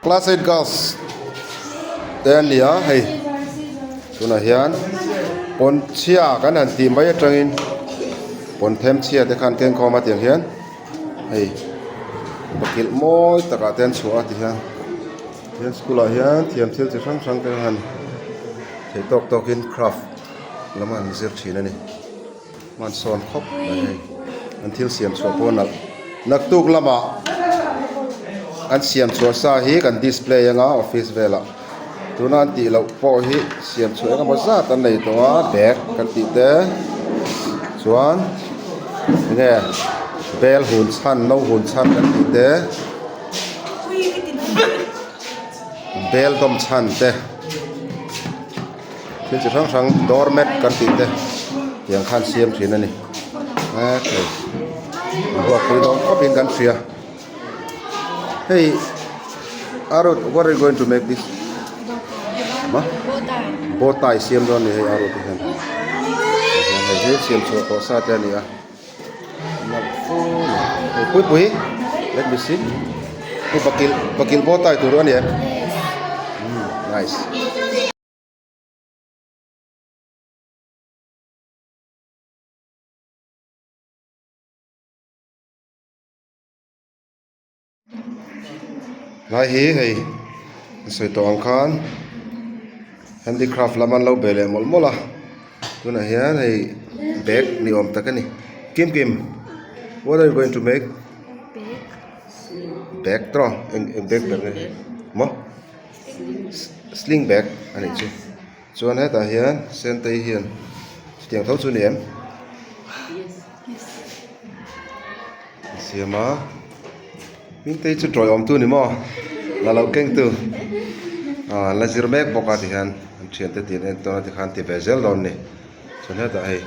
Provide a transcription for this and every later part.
Class 8 girls te an ni a hei tunah hian pawn chhia kan han tih mai atangin pawn them chhia te khan keng khawm a tiang hian hei bakilh mawi takah te an chhuah a ti hian tihian school ah hian thiam thil chi hrang hrang te han theih tawk tawk in craft lam an zir thin a ni hmansawn khawp mai hei an thil siam chhuah pawh a nalh naktuk lamah an siam chhuah sa hi kan display anga office velah tuna an tih loh pawh hi siam chhuah eng emaw zat an nei tawh a bag kan tih te chuan enge bel hun chhan no hun chhan kan tih te bel dawm chhan te. Thil chi hrang hrang door mat kan tih te tiang khan siam thin a ni hei ruahpui dawn khawp in kan hria hei arut what are you going to make this ma bow tie siam dawn a ni hei arut te hian hei hi siam chhuah tawh sa te a ni a hei pui pui let me see hei bakilh bakilh bow tie tur a ni em nice. Lai hi hei a sawi tawh ang khan handicraft lam an lo be leh mawlh mawlh a tunah hian hei bag ni awm tak a ni kim kim what are you going to make bag tawh eng eng bag ber nge maw sling bag a nih chu. Chuan hetah hian Sentei hian chutiang tho chu a ni em? A siam a Hmingtei chu tawiawm tu a ni maw? La lo keng tu ah la zir mek bawk a tihian an thiante tih an en tawn a tikhan ti ve zel dawn a ni chuan hetah hei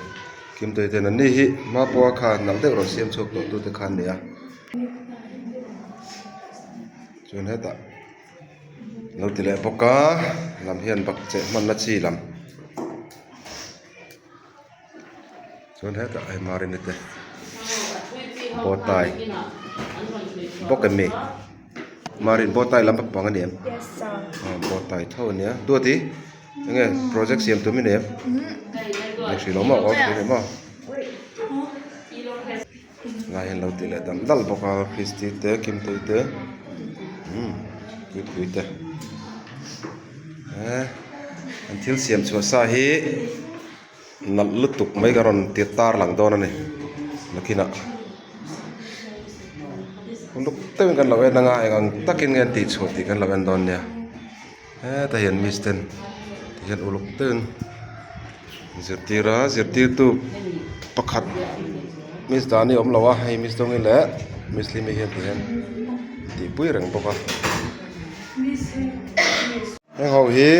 Kimtei ten an ni hi hma pawha kha nalh deuh rawn siam chhuak tawh tute kha an ni a chuan hetah. Lo ti leh bawk a lam hian bak cheh hmanna chi lam chuan hetah hei marini te bow tie bawk em ni marin bow tie lam pang a ni em bow tie tho a nia duati enge project siam tum i nei em nei hrih lo maw aw hrih lo maw. Lai hian lo ti leh dal dal bawk a christy te kimtei te umm puipui te eh an thil siam chhuah sa hi nalh lutuk mai ka rawn ti tar lang dawn a ni nakinah uluk deuhin kan lo en anga eng ang takin nge an tih chhuah tih kan lo en dawn nia hetah hian miss ten tihian uluk deuhin. Zirtir a zirtirtu pakhat miss dani awm lo a hei miss dawngi leh miss hlimi hian ti hian tih pui reng bawk a heng ho hi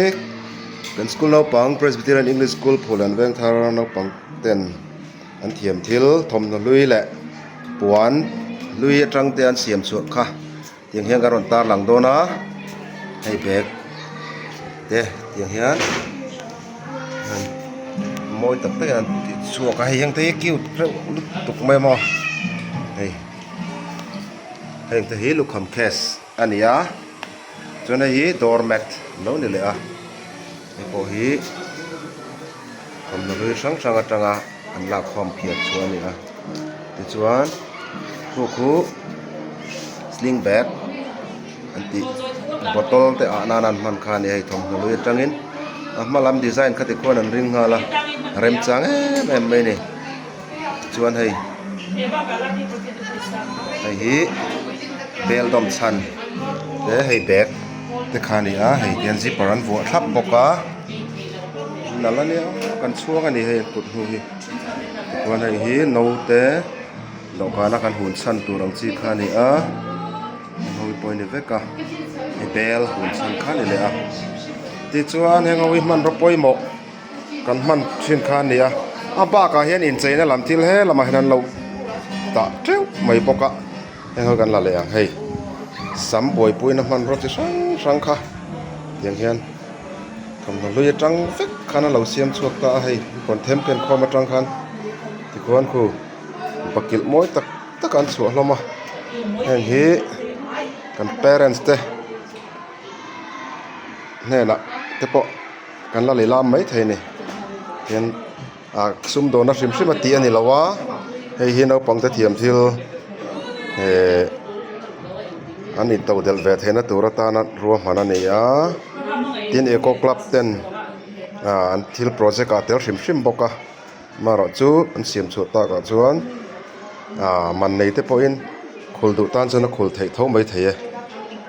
kan school naupang presbyterian english school phul an veng thar naupang ten an thiam thil thawmhnaw hlui leh puan hlui atang te an siam chhuah kha. Tiang hian kan rawn tar lang dawn a hei bag te tiang hian mawi tak tak in an ti chhuak a hei heng te hi cute reuh lutuk mai a maw hei heng te hi lukham case a ni a chuan hei hi door mat lo ni leh a hei pawh hi thawmhnaw hlui hrang hrang atanga an lak khawm phian chu a ni a tichuan khu khu sling bag an tih bottle te ah nan an hman kha a ni a hei thawmhnaw lui atangin a hma lam design kha tikhuan an ring nghal a remchang em em mai a ni chuan hei hei hi bel dawm chhan te hei bag te kha a ni a hei hian zipper an vuah thlap bawk a. nalh a nia kan chhuang a ni hei kut hnu hi tichuan hei hi naute dawhkana kan hun chhan tur ang chi kha a ni a heng ho hi pawh a ni vek a hei bel hun chhan kha a ni leh a tichuan heng ho hi hmanraw pawimawh kan hman thin kha a ni a a bakah hian incheina lam thil he lamah hian an lo dah teuh mai bawk a heng ho kan la leh ang hei sam buaipuina hmanraw chi hrang hrang kha tiang hian thawmhnaw hlui atang vek khan a lo siam chhuak ta a hei kawn them ken khawm atang khan tikhuan khu bakilh mawi tak tak an chhuah hlawm a heng hi kan parents te hnenah te pawh. Kan la lei lam mai thei a ni tin ah sumdawna hrim hrim a tih a ni lo a hei hi naupang te thiam thil ehh an in todelh ve theihna tur atana ruahman a ni a tin eco club ten ah an thil project ah a tel hrim hrim bawk a amaherawh chu an siam chhuah takah chuan ah man nei te pawhin khul duh tan chuan a khul theih tho mai thei e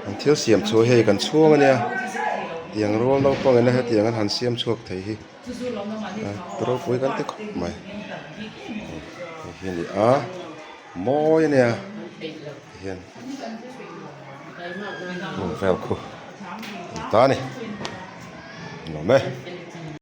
an thil siam chhuah hi hei kan chhung a nia tiang rual naupang ina hetiang an han siam chhuak thei hi ropui kan ti khawp mai hei hi a ni a mawi a nia tihian hmun vel khu a ni ta a ni nuam e.